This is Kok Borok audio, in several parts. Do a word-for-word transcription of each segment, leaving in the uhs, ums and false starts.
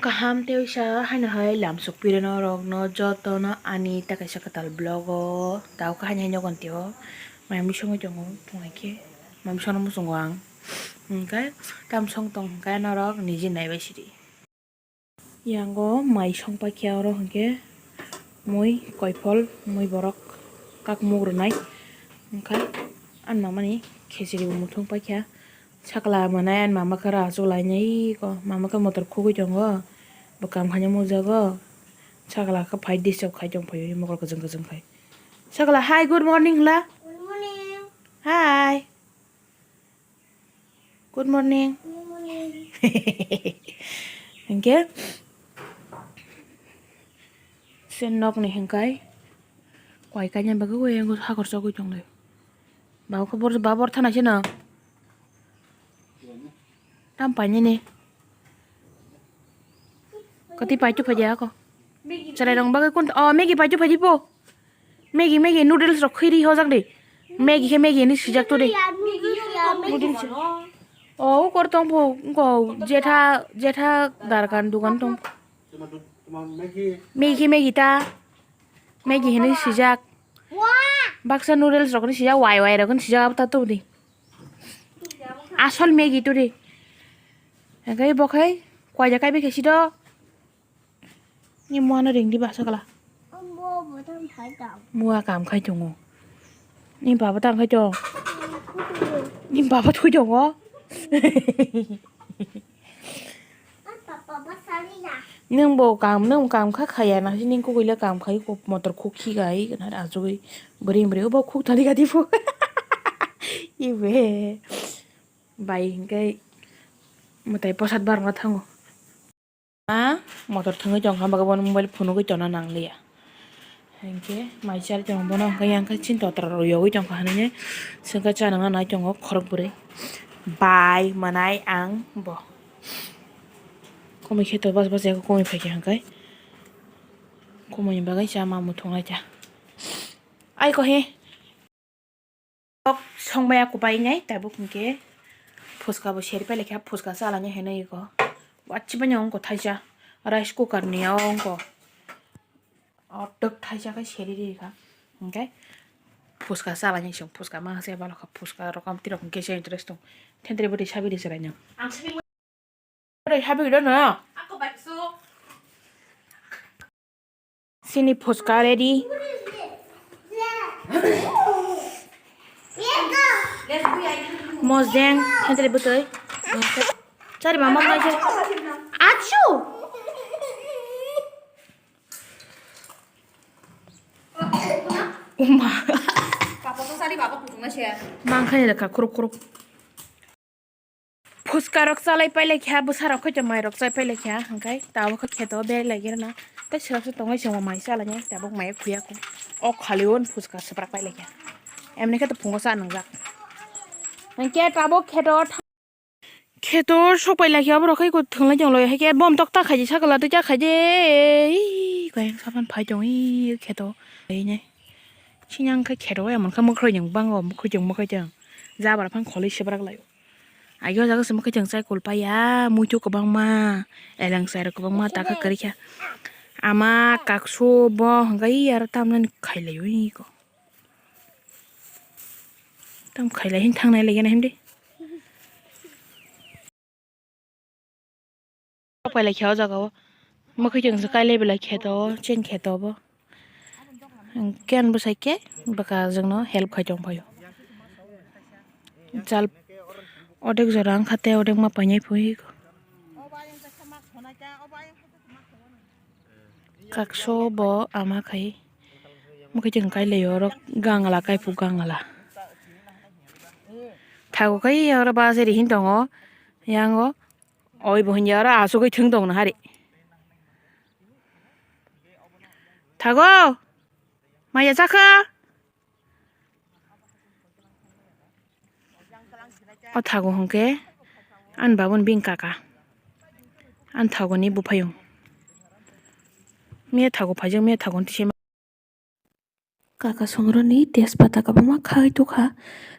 Kaham tei uisa haino hai lamsok pire norokno jotono ani tei kaisa kwtal vlog o tabuk haino hai nogon tio mai mui songwi tongo tongnaikhe mai mui songno muchungo ang hwnkhe tam song tong hwnkhe norok niji naibai sidi. Yango mai song paikhe oro hwnkhe mui koiphol mui borok kakmuk rwnai hwnkhe ani mamani khechiri bo muthung paikha. Sakla mwnai ani mama khe rw achuk lainai ko, mama khe motor khugwi tongo, bo kam khaina mujago. Sakla khe phai disturb khai tong phai mokol kwchwng kwchwng khai. Sakla, hi, good morning hwla. Good morning. Hi. Good morning. Good morning. Hwnkhe se nokni hwnkhe kwai kainai bagwi hakor chogwi tonglai. Baba khe bor, baba bor thana sino. Tam painani. Kati paitu phaji ako. Chwrai rong bagwi kun, oh, Maggie paitu phaji po. Maggie, Maggie, noodles rok khiri hojak de. Maggie khe Maggie ni sijak to de. Noodles. Oh, ukor tong po, ko jetha, jetha darkan dukan tong. Maggie khe Maggie ta. Maggie hinwi sijak. Baksa noodles rok ni sijak, wai wai rok ni sijak, abo ta tubudi. Asol Maggie turi. Hingke bo khai, kwaija kai bai khe sido. Ni muano ring di basa kala. Mua kam khai tongo. Ni baba tang khai tong. Ni baba thui tongo. Nwng bo kam, nwng kam kha khaya na, sini kukuila kam khai, motor khuk khi gai, achugwi bwrwi bwrwi, obo khuk thani gati phu. Ibe bai hingke mwtai posat barma thango. A motor thangwi tongkha, bago bono mobile phunugwi tongna nangliya. Hinkhe mai chari tongo bono, hinkhe yang khe chini totra rok yogwi tongkha hinwi swngkha, chanangna nai tongo khorok bwrwi bai mwnai ang bo. Komui khe to bas bas eko komui phaikha hinkhe komui ni bagwi chama muthunglaikha. Ai ko he. Kok songmaya kubai nai tabuk hinkhe phuska bo seri pailai kha, phuska chalani hinwi eko. Wachibai no wngkha thaisa rice cooker ni o wngkha. Otok thaisa khe seri rikha. Hinkhe phuska chalani song phuska ma se balokha, phuska rok am tirok hinkhe se interest tong. Thentri bwtwi sabi di chwrai no. Ang sabi Ore, habi do no. Ako bakso. Sini phuska ready. Mojeng, hentre butoi. Chari mama mai se. Achu. Uma. Papa to sari baba kutung na se. Mangkhani lekha kuruk kuruk. Phuska rok chalai pailai kha, bwsa rok khe mai rok chai pailai kha, hwnkhe tabuk khe kheto berlai gera na. Tei swrapsa tongwi chwngma mai chalai nai, tabuk mai khuya kho. O khali o phuska swprak pailai kha. Emni khe to phungo cha nwngjak. Hwnkhe tabuk kheto tha-, kheto sok pailai kha, borok khe thwnglai tonglai, hai khe bom tok ta khaidi sakala twi ta khaidi. Ii, khe sapan phai tong ii kheto. Ine. Sinyang khe kheto emon khe mwkhwlwi nwng bango, mwkhwtwng mwkhwtwng. Jabra phang kholi swprak lai o. Agi o jaga se mwkhwtwng chai kul paiya, muitu kwbangma, eleng sai rok kwbangma, takha kwrwi kha. Ama kaksu bo hwnkhe aro tamnani khailai o iko. Tam khailai hin thangnai laiya na himdi. Pailai kha o jaga o. Mwkhwtwng se kailai belai kheto, chen kheto bo. Ken bwsai khe bwkha jwngno help khai tong phaio. Jal odek jora wngkha tei odek ma painai phui. Kakso bo ama khai mwkhwtwng kailai oro gangla kaipu gangla. Thago khai oro bajeri hin tongo yango. Oi bo hinya oro asugwi thwng tong na hari. Thago. Maya chakha. O thago hwnkhe ani babuni bini kaka. Ani thago ni buphayung. Miya thago phaijak, miya thago ni tisa. Kaka songroni tejpata kwbangma khagwi tukha,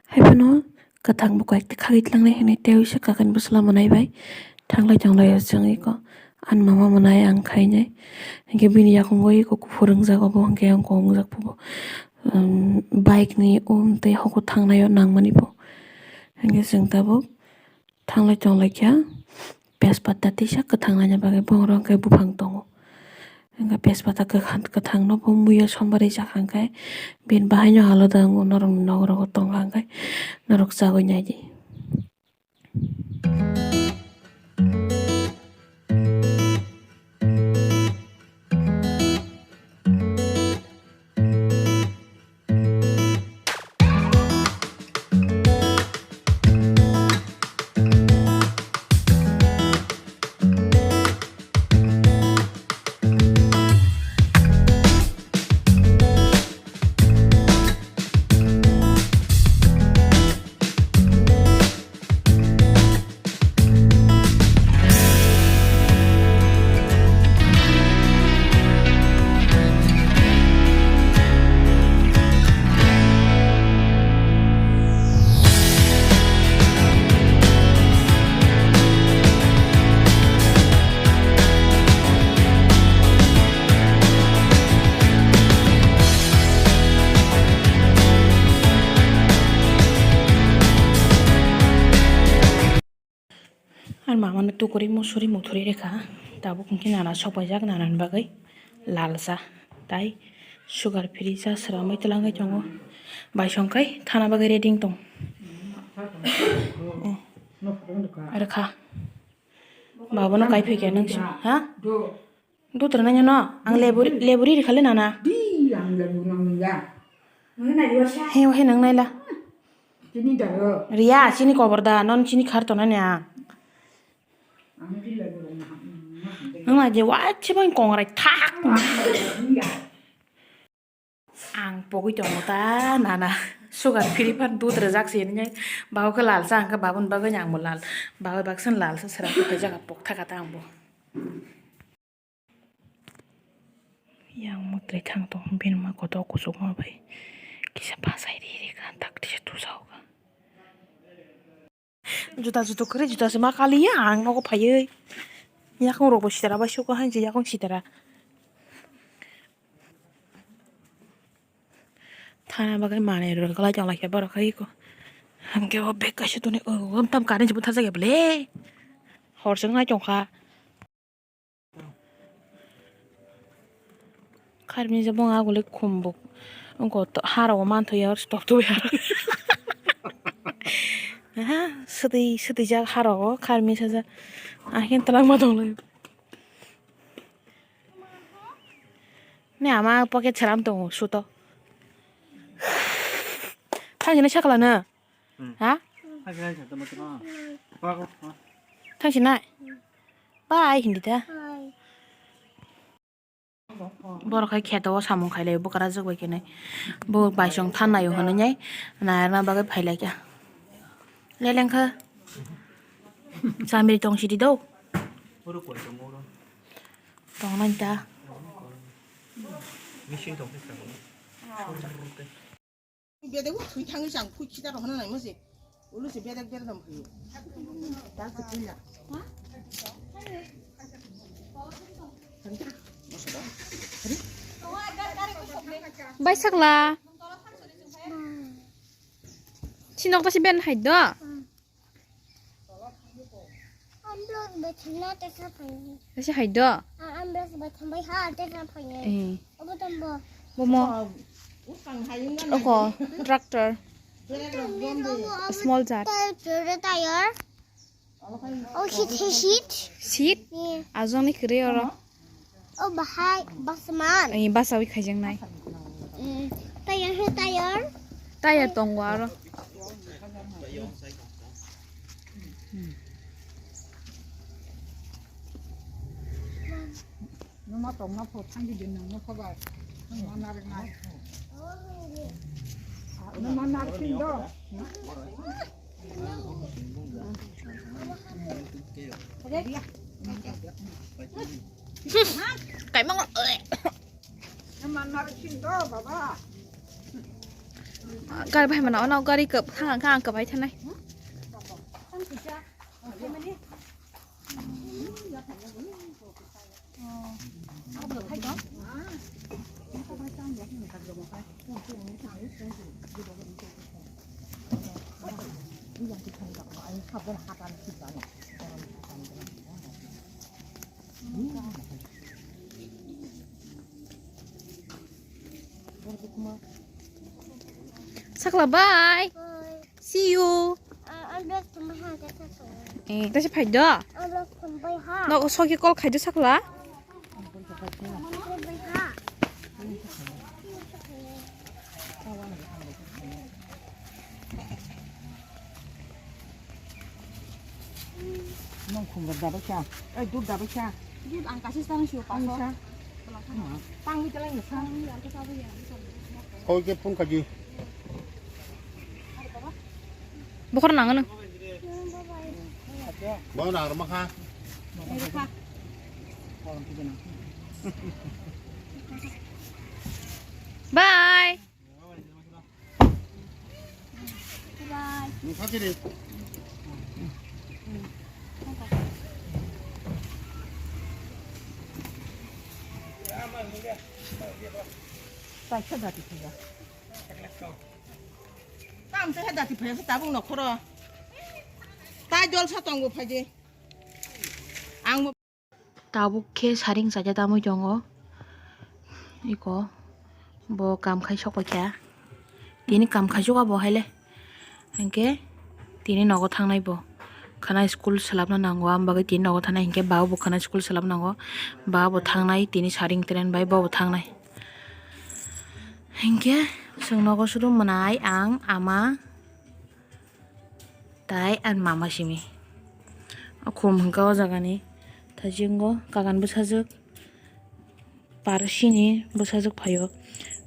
haiphano kwthangbo koi ekta khagwi tlangnai hinwi tei uisa kakani bwsla mwnai bai thanglai tonglaio chwng eko. Ani mama mwnai ang khainai. Hinkhe bini yakungo eko kuphur wngjak, obo hinkhe ang kok wngjak phubo. Um, bike ni um tei hoko thangnai o nangmani bo. Hinkhe chwng tabuk thanglai tonglai kha. Tejpata teisa kwthang naina bagwi bohrok hinkhe buphang tongo. Hinkhe tejpata kwkha-, kwthang no bo muiya sombar rijak hinkhe bini bahai no aloda wngo, norok ni nogo rogo tongkha hinkhe norok chagwi naidi. Ani mama no tukuri musuri muthuri rekha, tabuk hinkhe nana sokpaijak, nana ni bagwi lal cha tai sugar free cha swrangwi twlangwi tongo, baisong khai thana bagwi ready wng tong. Rekha. Baba no kai phai khe nang si, ha? Dutra nanya no, ang lebu, lebu ri khale nana. Di, ang lebu nang ya. He, he nang naila. Chini daro. Riya, chini kobor da, non chini khar to nanya. Ang di lebu nang. Ang na je wa chibang kongrai thak. Ang pogwi tongo ta nana. Sugar free phan dud rwjak se hinwi baba khe lal cha, ang khe babuni bagwi ang bo lal. Baba baksa lal cha sera khe phaijak pok thaka ta ang bo. Yang mwtai thang tong bini ma kotor kuchukma bai kisa bachai ri ri kha tak tisa tusa o kha. Juta jutu kwrwi juta se ma kaliya ang nogo phaiwi. Yakung rok bo sitara bai suko hainse yakung sitara. Thana bagwi manwi rwgwlai tonglaikha borok hai eko. Hwnkhe o bag kaisa tonwi o tam current se bwtharjakya bwle. Hor se wngnai tongkha. Kharmisa bong agule khumbuk. Wngkha to harogo manthoya oro se toktoya. Aha, swtwi swtwijak harogo kharmisa jak. Ahikhe twlangma tonglaio. Ne ama pocket selam tongo suto. Thang jani sakla na. Hmm. Ha? Hai, hai, hai, tama, tama. Wa, wa, wa. Thang sinai. Bye hindi ta. Borok hai kheto o samung khailai bwkra jwk bai khenai. Bo baisong thanai o hwnwi nai narwkna bagwi phailaikha. Leleng kha. Chamri tong sidi do. Tong nai ta. Bedek bo thwi thangwi chang phui khita rok hwnna naimo se. Ulu se bedek bedek dam phui. Dal se phui na. Bai sakla. Sinok ta si ben hai do. Ambulance bai thangna tesa phainai. Tesa hai do? Ah, ambulance bai thangbai ha tesa phainai. Eh. Obo tongbo. Bomo. Oko tractor. Small jar. Tire tire tire. Oh, seat, seat. Seat? Eh. Ajoni kiri oro. Oh, bahai, basaman. Eh, basawi khaijaknai. Mm, tayar he tayar. Tayar tongo aro. Hmm. Numa tongma pho thangdi din nang nokho bai. Numa narwknai. Numa narwksin do. Kaimango. Gari bai mana ono gari kap khang khang kabai thanai. Ang kisa. Ang kisa. Sakla, bye. Bye. See you. Ah, ang vlog tongbai ha, khe sakla. Eh, tasi phai do. Ang vlog tongbai ha. No, soki call khai do, sakla. Tongbai ha. Nong khum rok dabai sa. Oi, dud dabai sa. Dud ang kaisa tang sio, tang paso. Sa. Tang ni telai sa. Tang ni ang khe sabui ya. Koi ke phone kaji. Bukhar nang ano. Bo nang rma kha. Bye. Tam se dati phai tabuk nokhoro. Tai jol sa tongo phaidi. Ang Tabuk khe saring chaja tamwi tongo. Iko bo kam khai sok paikha. Tini kam khai sok abo haile. Hinkhe tini nogo thangnai bo. Khana school swlapna nango, am bagwi tini nogo thangnai hinkhe ba bo khana school swlapna nango. Ba bo thangnai tini saring tren bai bo bo thangnai. Hinkhe chwng nogo sudu mwnai ang ama. Tai ani mama simi. O khum hwnkha o jagani. Thajingo kagan bwsajwk. Par sini bwsajwk phaio.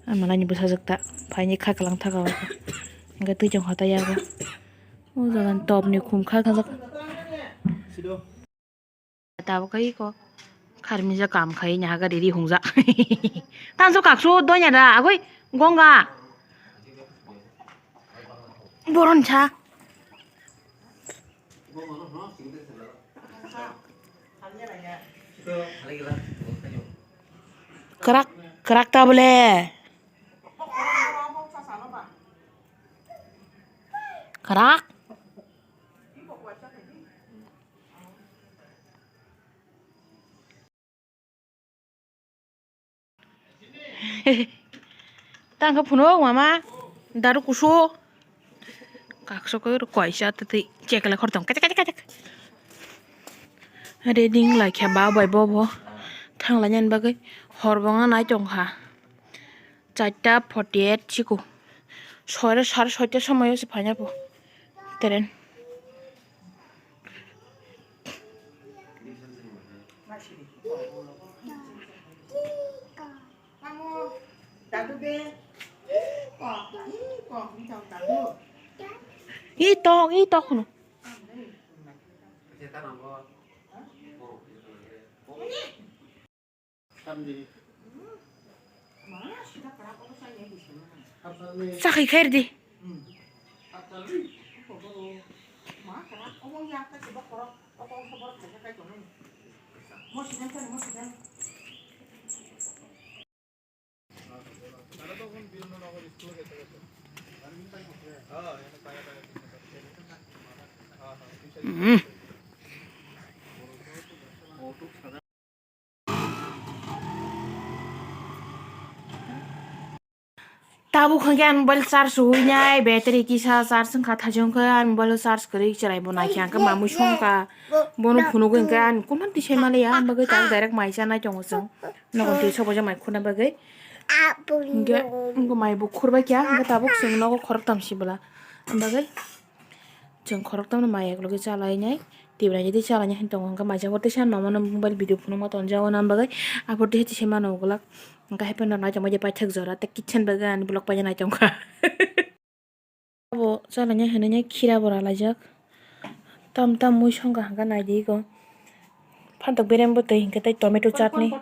Ani manaini bwsajwk ta. Phaini kha kwlang thaka o. Hwnkhe twi chwng hotai yago. O jagani topni khum kha kajak. Tabuk khe iko kharmija kam khai nahagari ri hungjak. Tanso kaksu donya da agoi gonga. Boron cha. Kwrak, kwrak ta bole. Kwrak. Tang khe phunuk mama daru kusu. Kakso khe kaisa twi chekle khortong kachak kachak kachak. Ready wng lai khe ba bai bo bo thang lainani bagwi hor bo wng nai tong kha. Charta forty eight siko. Soire sare soita somoio se phaina bo. Teren. I tok, i tok hwno. Chakhai khair di. Mm. Tabuk hwnkhe ani mobile charge rwui nai, battery kisa charge wngkha, thajong khe ani mobile charge kwrwi chwrai bo naikhe, hwnkhe mamui songkha, bono phunugwi hwnkhe ani kono tisai manliya, ang bagwi tabuk direct mai chanai tongo chwng, nogo twi sobo je mai khuna bagwi. Hwnkhe wngkha mai bo khurbai kha, hwnkhe tabuk chwng nogo khoroktham si bwla, ang bagwi. Chwng khoroktham no mai eklogwi chalainai, tibra ni twi chalainai hinwi tongo, hwnkhe maisa bo teisa nomo no mobile video phunukma tonjak, o nang bagwi aphuru teisa teisa mano ukulok, hwnkhe hapheno naitongma je paithak jora tei kitchen bagwi ani vlog paina naitongkha. Abo chalainai hinwi khira bo ralaijak, tam tam mui songkha hwnkhe naidi eko, phantok berem bo twi hwnkhe tei tomato chutney,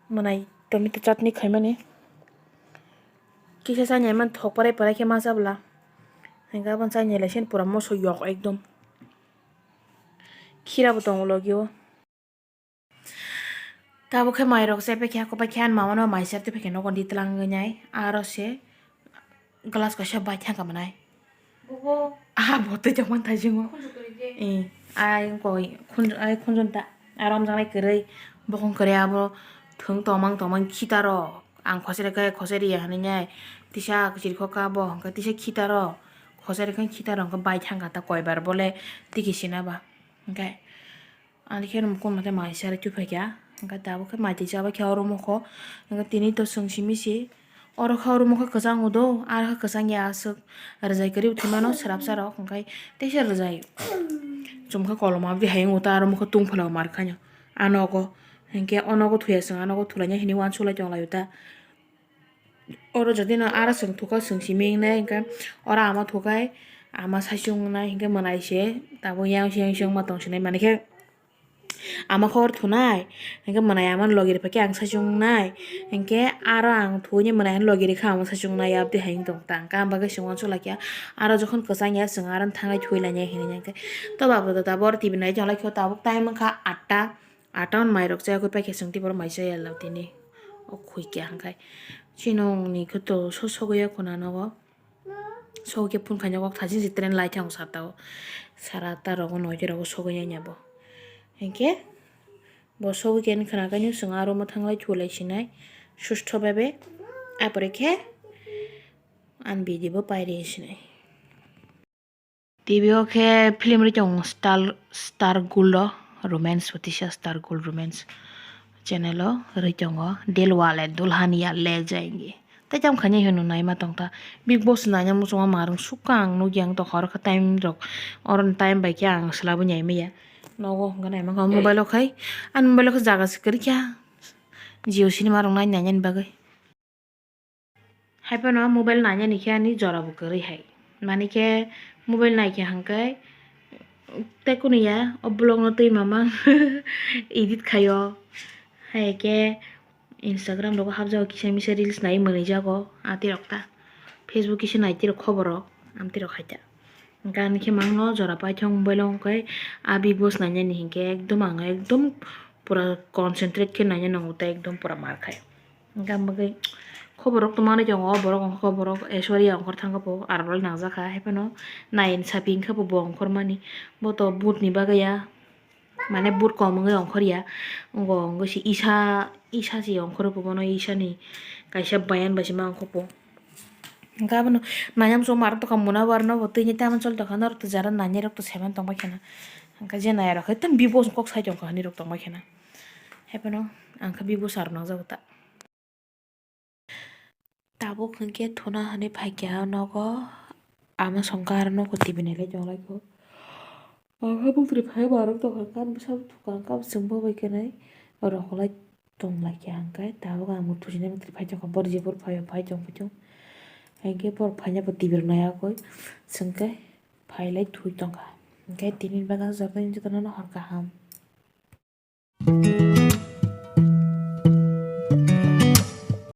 mwnai tomato chutney khaimani. Kisa chainai man thok parai parai khe ma chabwla. Hwnkhe aboni chainai lai se pura moso yok ekdom. Khira bo tongo logi o. Tabuk khe mairok chepekhe, kopai khe ani mama no mai char twi phaikhe nogo di twlang wngnai. Aro se glass kaisa bai thangkha mwnai. Bobo. Ah, bo twi tongmani thaisingo. Khunju kwrwi de. Eh, ai koi, khunju, ai khunju ta. Aro amjaknai kwrwi, bokhong kwrwi abo thwng tongmang tongmang khitarok. Ang khosere khe khosere ya hinwi nai. Tisa kwchwrwi kho ka bo, hwnkhe tisa khitarok. Khosere khe khitarok hwnkhe bai thangkha ta koibar bole tiki sina ba. Hwnkhe. Ani khe mukung mate mai sari twi phaikha. Hwnkhe tabuk khe mai twi chabai khe oro mokho. Hwnkhe tini to chwng simi se. Oro khe oro mokho kwchang udo, aro khe kwchang ya aswk. Rwjai kwrwi thwimano swrapsa rok, hwnkhe teisa rwjai. Chumkha kolom abdi hayung uta aro mokho tungphla mar khaino. A nogo. Hwnkhe o nogo thuya chwng, a nogo thulaina hinwi uansuk lai tong lai uta. Oro jodi no aro chwng thuka chwng simi wngnai, hwnkhe oro ama thukai, ama saichung wngnai, hwnkhe mwnai se tabuk yang se yang se wngma tong sinai, manikhe ama khe oro thunai, hwnkhe mwnai ama ni logi rwphaikhe ang saichung wngnai, hwnkhe aro ang thuini mwnai ani logi rwkha ama saichung wngnai, abdi hai wng tong ta, hwnkhe ang bagwi chwng uansuk laikha, aro jokhon kwchang ya chwng aro thanglai thuilainai hinwi, hwnkhe to baba da tabuk oro T V nai tong laikha, tabuk time wngkha atta. Atta hwn mairok chayakwi paikhe chwng tei borok mai chaya lao tini. O khuikya hwnkhe. Chini wngni khe to so sogwi ya khuna nogo. Sogwi khe phone khaina kok thajin si train lai thang sata o. Sara atta rogo noita rogo sogwi ya bo. Hinkhe bo sogwi khe khna khe chwng aro mwthang lai thulai sinai. Sustho bebe. Apore khe an bidi bo pairi sinai. T V o khe film rwi tongo Star, Star Gold o romance, Swatisha Star Gold romance channel o rwi tongo Dilwale Dulhaniya Le Jayenge. Tei tamo khainai hino naima tongkha. Big Boss naina muchungma marung sukha ang nukya ang tongkha oro khe time rok. Oro ni time bai khe ang swlaibo nai maya. Nogo hwnkhe naima kha mobile o khai. Ani mobile o khe jaga se kwrwi kha. Jio cinema rok nai nainani bagwi. Haiphano mobile nainani khe ani jora bo kwrwi hai. Mani khe mobile naikhe hwnkhe tei kunu ya o vlog no twi mamang edit khaio. Hai khe Instagram rogo hapjago kisa misa reels nai mwnwi jago atirok ta. Facebook kisa nai tirok khobor rok amtirok hai ta. Hwnkhe ani khe mangno jora paithak mobile o hwnkhe a Big Boss nainani hinkhe ekdom ang ekdom pura concentrate khe naina nango tei ekdom pura mar khai. Hwnkhe ang bagwi khobor rok tongmani tongo, borok wngkha borok Aishwarya ongkhor thangkha bo, aro rok nangjak kha, haiphano nai shopping khe bo, bo ongkhormani, bo to vote ni bagwi ya, mane vote kom wngwi ongkhor ya, wngwi se Isha, Isha se ongkhor bo, bono Isha ni kaisa bayan bai se ma ongkha bo. Hwnkhe abono nainam chukma rok tongkha, muna bo arno bo twi ni tamo choli tongkha, norok to jara nainai rok to saiman tongbai khana, hwnkhe je nai rok hai tamo Big Boss ni kok sai tongkha hinwi rok tongbai khana, haiphano ang khe Big Boss aro nangjago ta. Tabuk hwnkhe thuna hwnwi phaikha nogo, ama songkha aro nogo T V nailai tonglaikho. Ang khe bwtwrwi phaiwi bo arwk tongkha, kha bwsa bo thukha, kha bo chwngbo bai khe nai rokolai tonglaikha hwnkhe tabuk ang bo thusinai bwtwrwi phai tongkha, bor jebor phaiwi phai tong phai tong hwnkhe borok phaina bo T V rok naiya koi chwngkhe phailai thwi tongkha hwnkhe tini bagwi jotono hor kaham.